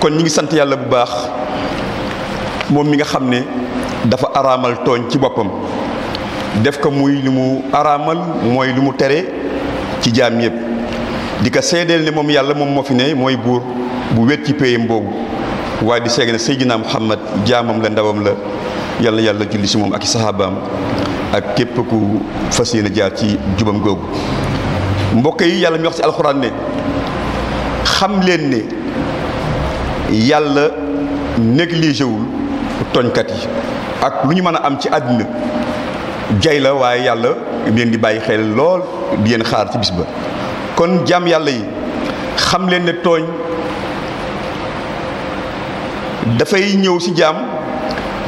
kon ñi ngi sant yàlla bu baax moom mi nga xam ne dafa araamal tooñ ci boppam def ko muy li mu araamal mooy lu mu tere ci jaam yépp di ko seedeel ne moom yàlla moom moo fi ne mooy buur bu wét ci péyam boobu waaye di seeg ne Seydina Muhammad jaamam la ndawam la yàlla yàlla julli si moom ak i saxaabaam ak képp ku fas yéene jaar ci jubam googu. mbokk yi yàlla mi wax ci alxuraan ne xam leen ne yàlla négligé wul tooñkat yi ak lu ñu mën a am ci àddina jay la waaye yàlla leen di bàyyi xel lool di leen xaar ci bis ba. kon jaam yàlla yi xam leen ne tooñ dafay ñëw ci jaam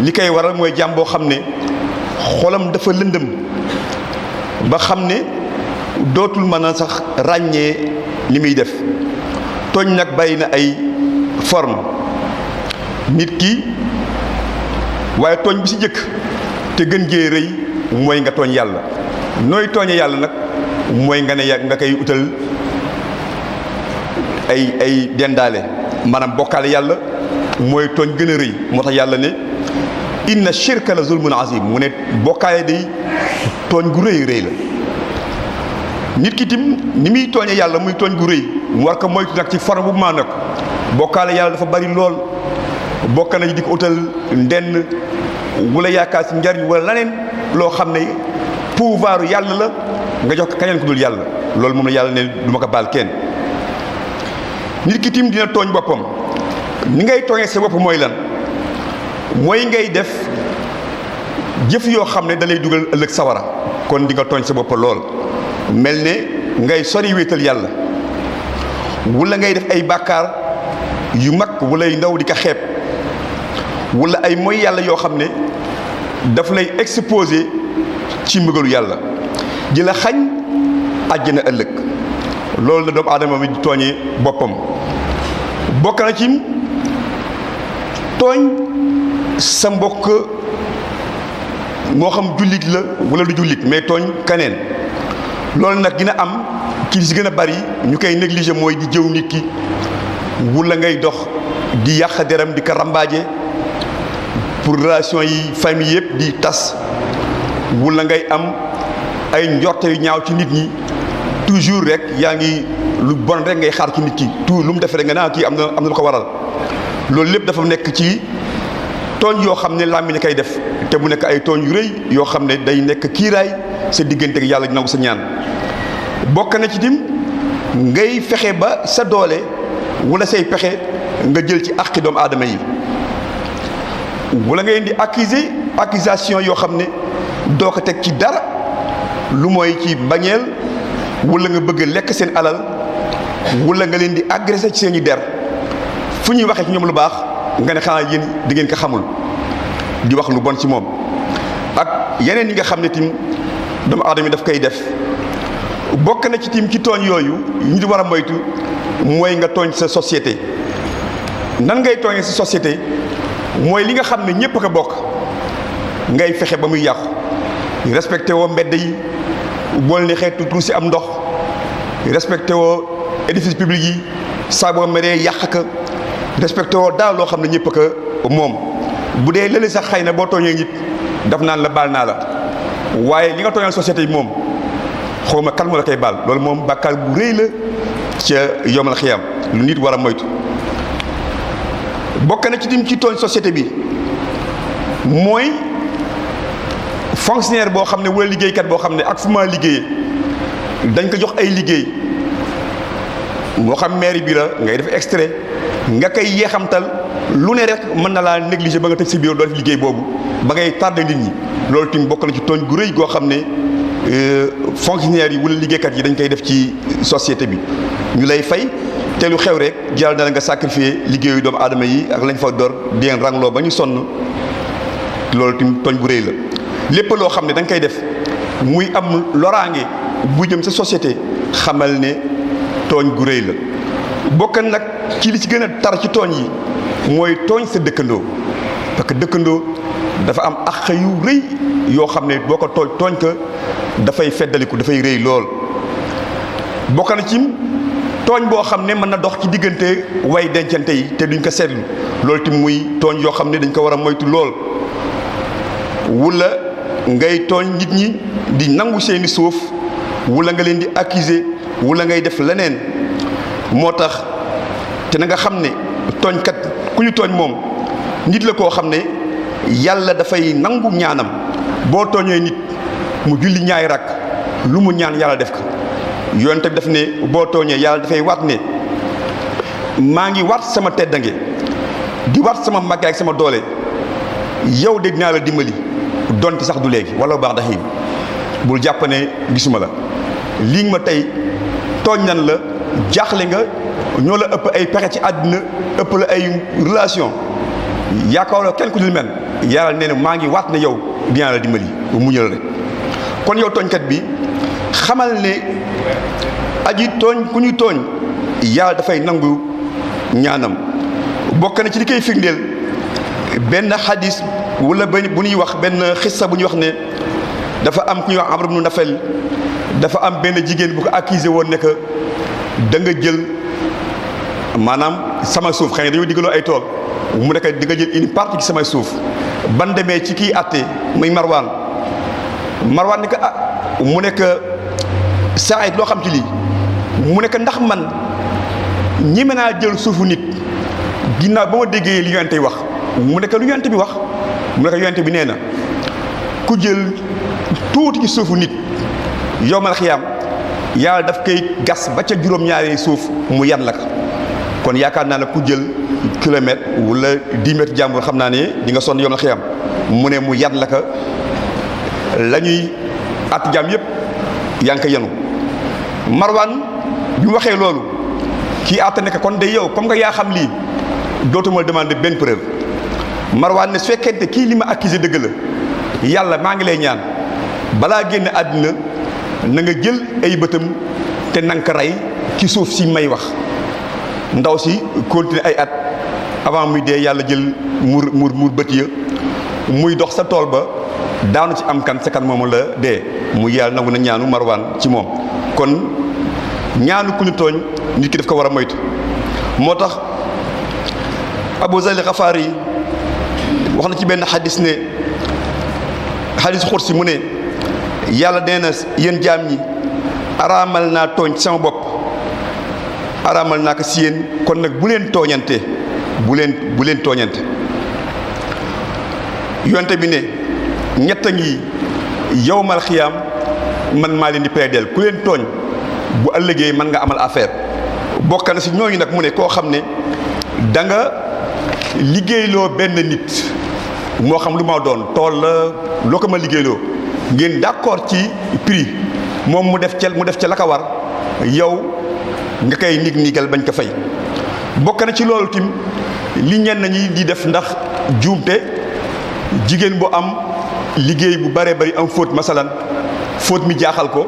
li koy waral mooy jaam boo xam ne xolam dafa lëndëm ba xam ne dootul mën a sax ràññee li muy def. tooñ nag bàyyi na ay forme nit ki waaye tooñ bi ci jëkk te gën jee rëy mooy nga tooñ yàlla. nooy tooñe yàlla nag mooy nga ne nga koy utal ay dendaale maanaam bokkaale yàlla mooy tooñ gën a rëy. moo tax yàlla ne inna shirka la zulmun azim mu ne bokkaale day tooñ gu rëy rëy la. nit ki tim ni muy tooñe yàlla muy tooñ gu rëy mu war ko moytu nag ci forme bu maa nag bokkaale yàlla dafa bari lool bokk na di ko utal ndenn wala yaakaar ci njariñ wala leneen loo xam ne pouvoir yàlla la nga jox ko keneen ku dul yàlla loolu moom la yàlla ne du ma ko baal kenn. nit ki tim dina tooñ boppam ni ngay tooñee sa bopp mooy lan mooy ngay def jëf yoo xam ne da lay dugal ëllëg sawara kon di nga tooñ sa bopp lool. mel ne ngay sori wéetal yàlla wala ngay def ay bàkkaar yu mag wala yu ndaw di ko xeeb wala ay mooy yàlla yoo xam ne daf lay exposé ci mbugalu yàlla di la xañ àjjana ëllëg loolu la doomu aadama mi di tooñee boppam. bokk na ci tooñ sa mbokk moo xam jullit la wala du jullit mais tooñ kaneen loolu nag dina am ki si gën a bari ñu koy négliger mooy di jëw nit ki wala ngay dox di yàq deram di ko rambaaje pour relation yi famille yëpp di tas wala ngay am ay njorte yu ñaaw ci nit ñi toujours rek yaa ngi lu bon rek ngay xaar ci nit ki tout lu mu defee rek nga naa kii am na lu ko waral loolu lépp dafa nekk ci tooñ yoo xam ne làmmiñ koy def te mu nekk ay tooñ yu rëy yoo xam ne day nekk kiiraay sa diggante ak yàlla nangu sa ñaan. bokk na ci tim ngay fexe ba sa doole wala say pexe nga jël ci àqi doomu aadama yi wala ngay indi accusation yoo xam ne doo ko teg ci dara lu mooy ci mbañeel wala nga bëgg lekk seen alal wala nga leen di agressé ci seen i der fu ñuy waxee ci ñoom lu baax nga ne xanaa yéen di ngeen ko xamul di wax lu bon ci moom ak yeneen yi nga xam ne tim doomu aadama yi daf koy def. bokk na ci tim ci tooñ yooyu ñu di war a moytu mooy nga tooñ sa société. nan ngay tooñee sa société mooy li nga xam ne ñépp a ko bokk ngay fexe ba muy yàqu respecté woo mbedd yi bool ni xeetu tuuti si am ndox respecté woo édifice public yi saa boo meree yàq ka respecté woo daal loo xam ne ñépp a ko moom bu dee lële sax xëy na boo tooñee nit daf naan la baal naa la waaye li nga tooñal société yi moom xawma kan moo la koy baal loolu moom bàkkaar bu rëy la ca yomal xiyam lu nit war a moytu. bokk na ci tim ci tooñ société bi mooy fonctionnaire boo xam ne wala liggéeykat boo xam ne ak fu ma liggéeyee dañ ko jox ay liggéey moo xam mairie bi la ngay def extrait nga koy yeexamtal lu ne rek mën na laa négliger ba nga tëj si bureau doo def liggéey boobu ba ngay tardé nit ñi loolu tim bokk na ci tooñ gu rëy goo xam ne fonctionnaire yi wala liggéeykat yi dañ koy def ci société bi ñu lay fay te lu xew rek jaral na la nga sacrifier liggéeyu doomu aadama yi ak lañ fa door di leen rangloo ba ñu sonn loolu tim tooñ bu rëy la. lépp loo xam ne da nga koy def muy am loraange bu jëm sa société xamal ne tooñ gu rëy la. bokk nag ci li ci gën a tar ci tooñ yi mooy tooñ sa dëkkandoo parce que dëkkandoo dafa am àq yu rëy yoo xam ne boo ko tooñ ko dafay feddaliku dafay rëy lool. bokk na ci tooñ boo xam ne mën na dox ci diggante way dencante yi te duñ ko seetlu loolu tim muy tooñ yoo xam ne dañ ko war a moytu lool. wala ngay tooñ nit ñi di nangu seeni suuf wala nga leen di accuser wala ngay def leneen moo tax te na nga xam ne tooñkat ku ñu tooñ moom nit la koo xam ne yàlla dafay nangu ñaanam boo tooñee nit mu julli ñaari rakk lu mu ñaan yàlla def ko yonent bi daf ne boo tooñee yàlla dafay waat ne maa ngi waat sama teddange di waat sama màggaay ak sama doole yow de dinaa la dimbali donte sax du léegi wala baax daxiin bul jàpp ne gisuma la lii ma tey tooñ nan la jaaxle nga ñoo la ëpp ay pexe ci àddina ëpp la ay relation yaakaaroo kenn ku dul mel yàlla nee na maa ngi waat ne yow dinaa la dimbali muñal rek. kon yow tooñkat bi xamal ne aji tooñ ku ñuy tooñ yàlla dafay nangu ñaanam bokk na ci li koy firndeel benn xadis wala bu ñuy wax benn xissa bu ñuy wax ne dafa am ku ñuy wax Amr ibn Nafel dafa am benn jigéen bu ko accusé woon ne que da nga jël maanaam sama suuf xëy na dañoo diggaloo ay tool mu nekk di nga jël une partie ci samay suuf ban demee ci kii àtte muy Marwan ne que mu nekk Saïd loo xam ci lii mu nekk ndax man ñeme naa jël suufu nit ginnaaw ba ma déggee li yonent yi wax mu nekk lu yonent bi wax mu nekk yonent bi nee na ku jël tuuti ci suufu nit yowmal xiyaam yàlla daf koy gas ba ca juróom-ñaari suuf mu yan la ko kon yaakaar naa ne ku jël kilomètre wala 10 mètres jàmbur xam naa ne di nga sonn yowmal xiyaam mu ne mu yan la ko la ñuy at jaam yëpp yaa ngi ko yenu Marwan bi mu waxee loolu kii àtte ne kon de yow comme nga yaa xam lii dootuma demander benn preuve Marwan ne su fekkente kii li ma accusé dëgg la yàlla maa ngi lay ñaan balaa génn àddina na nga jël ay bëtam te na nga ko rey ci suuf si may wax. ndaw si continuer ay at avant muy dee yàlla jël muur bët ya muy dox sa tool ba daanu ci am kan sa kan moomu la dee mu yàlla nangu na ñaanu Marwan ci moom. kon ñaanu ku ñu tooñ nit ki daf ko war a moytu moo tax Abu Zar al-Ghafari wax na ci benn xadis ne xadis xursi mu ne yàlla nee na yéen jaam ñi araamal naa tooñ ci sama bopp araamal naa ko si yéen kon nag bu leen tooñante bu leen tooñante yonte bi ne ñett a ngi yowmal xiyaam man maa leen di plaideel ku leen tooñ bu ëllëgee mën nga amal affaire bokk na si ñooñu nag mu ne koo xam ne da nga liggéeyloo benn nit moo xam lu ma doon tool la loo ko ma liggéeyloo ngeen d'accord ci prix moom mu def ca la ko war yow nga koy nigal bañ ko fay. bokk na ci loolu tim li ñenn ñi di def ndax juumte jigéen bu am liggéey bu bare bari am fóot masalan fóot mi jaaxal ko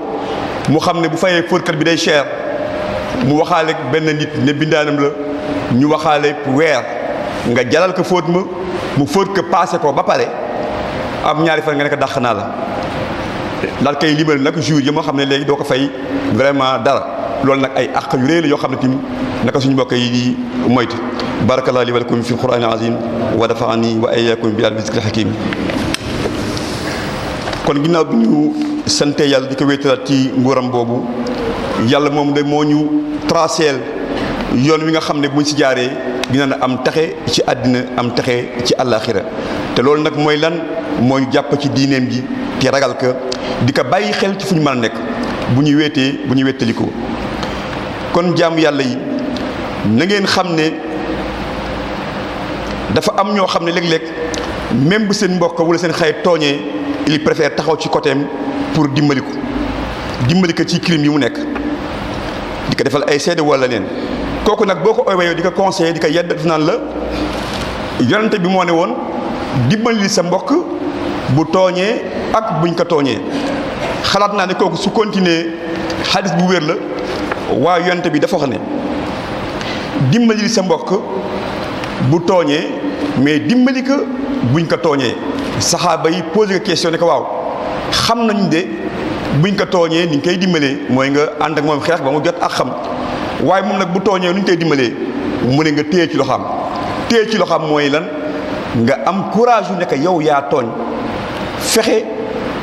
mu xam ne bu fayee fóotkat bi day cher mu waxaale benn nit ne bindaanam la ñu waxaale weer nga jalal ko fóot ma mu fóot ko paase ko ba pare am ñaari fan nga ne ko dàq naa la daal koy limal nag jour yi moo xam ne léegi doo ko fay vraiment dara loolu nag ay àq yu réy la yoo xam ne tamit naka suñu mbokk yi di moytu. barakallahu li wa lakum fi alquran alazim wa dafaani wa ayyakum bil zikri hakim. kon ginnaaw bi ñu sante yàlla di ko wéetalaat ci nguuram boobu yàlla moom de moo ñu traceel yoon wi nga xam ne buñ si jaaree dina na am texe ci àddina am texe ci àllaaxira te loolu nag mooy lan moo ñu jàpp ci diineem ji te ragal ka di ko bàyyi xel ci fu ñu mën a nekk bu ñu wéetalikoo kon jaamu yàlla yi na ngeen xam ne dafa am ñoo xam ne léeg-léeg même bu seen mbokk wala seen xarit tooñee il préfère taxaw ci côtéem pour dimbali ko ci crime yi mu nekk di ko defal ay seede wala leen kooku nag boo ko oywee di ko conseillé di ko yedd def naan la yonente bi moo ne woon dimbali sa mbokk bu tooñee ak buñ ko tooñee xalaat naa ne kooku su continuer xadis bu wér la waaye yonente bi dafa wax ne dimbali sa mbokk bu tooñee mais dimbali ko buñ ko tooñee saxaaba yi posé ko question ne ko waaw xam nañ de buñ ko tooñee ni nga koy dimbalee mooy nga ànd ak moom xeex ba mu jot ak xam waaye moom nag bu tooñee nu ñu koy dimbalee mu ne nga téye ci loxoom. téye ci loxoom mooy lan nga am courage yu nekk yow yaa tooñ fexe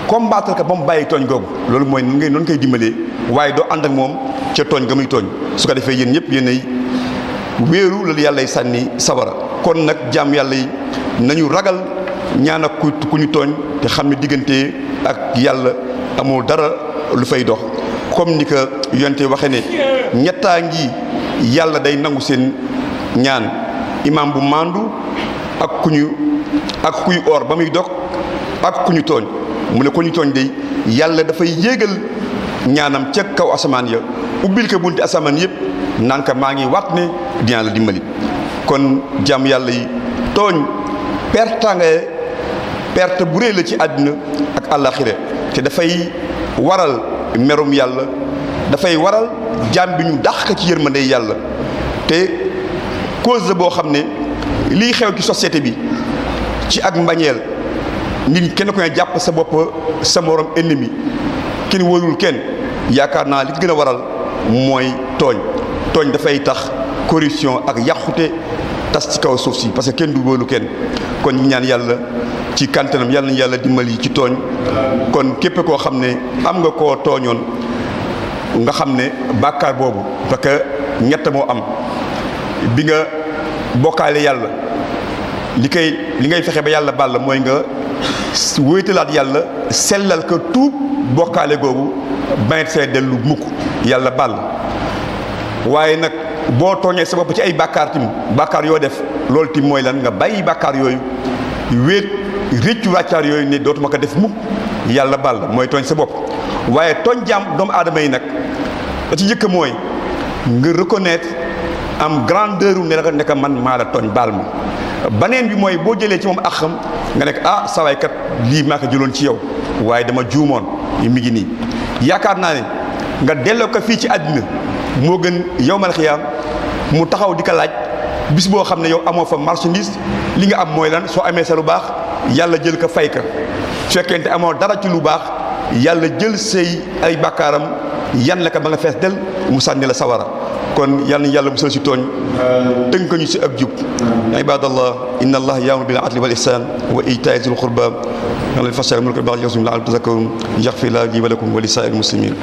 combattre ko ba mu bàyyi tooñ googu loolu mooy nu ngay noonu koy dimbalee waaye doo ànd ak moom ca tooñ nga muy tooñ su ko defee yéen ñëpp yéenay wéeru loolu yàllay sànni sawara. kon nag jaam yàlla yi nañu ragal ñaan ak ku ñu tooñ te xam ne diggante ak yàlla amul dara lu fay dox comme ni ko yonte waxe ne ñettaa ngi yàlla day nangu seen ñaan imaam bu maandu ak kuy oor ba muy dog ak ku ñu tooñ mu ne ku ñu tooñ day yàlla dafay yéegal ñaanam ca kaw asamaan ya ubbil ko bunti asamaan yëpp naan ka maa ngi waat ne dinaa la dimbali. kon jàmm yàlla yi tooñ perte bu rëy la ci àddina ak àllaaxira te dafay waral merum yàlla dafay waral jaam bi ñu dàq ci yërmande yàlla te cause la boo xam ne liy xew ci société bi ci ak mbañeel nit kenn ko ne jàpp sa bopp sa morom ennemi kenn wóolul kenn yaakaar naa li gën a waral mooy tooñ dafay tax corruption ak yàqute tas ci kaw suuf si parce que kenn du wóolu kenn kon ñu ñaan yàlla ci kàntanam yàlla nañu yàlla dimbali ci tooñ kon képp koo xam ne am nga koo tooñoon nga xam ne bàkkaar boobu parce que ñett moo am bi nga bokkaale yàlla li ngay fexe ba yàlla baal la mooy nga wéetalaat yàlla sellal ko tuub bokkaale googu bañet see dellu mukk yàlla baal waaye nag boo tooñee sa bopp ci ay bàkkaar yoo def loolu tim mooy lan nga bàyyi bàkkaar yooyu wéet réccu wàccaar yooyu ne dootuma ko def mukk yàlla baal la mooy tooñ sa bopp waaye tooñ jaam doomu aadama yi nag da ci njëkk mooy nga reconnaître am grandeur u ne ka man maa la tooñ baal ma baneen bi mooy boo jëlee ci moom ak xam nga nekk sawaay kat lii maa ko jëloon ci yow waaye dama juumoon mi ngi nii yaakaar naa ne nga delloo ko fii ci àddina moo gën yawmal xiyaam mu taxaw di ko laaj bis boo xam ne yow amoo fa marchandise li nga am mooy lan soo amee sa lu baax yàlla jël ko fay ka su fekkente amoo dara ci lu baax yàlla jël say ay bàkkaaram yan la ko ba nga fees del mu sànni la sawara kon yàlla nañu yàlla musal si tooñ tënk ñu si ak jub ibadallah inna allah ya'muru bil adli wal ihsan wa ita'i zil qurba wal fahsha'i wal munkari wal baghi ya'idhukum la'allakum tadhakkarun yaghfir li wa lakum wa li sa'iril muslimin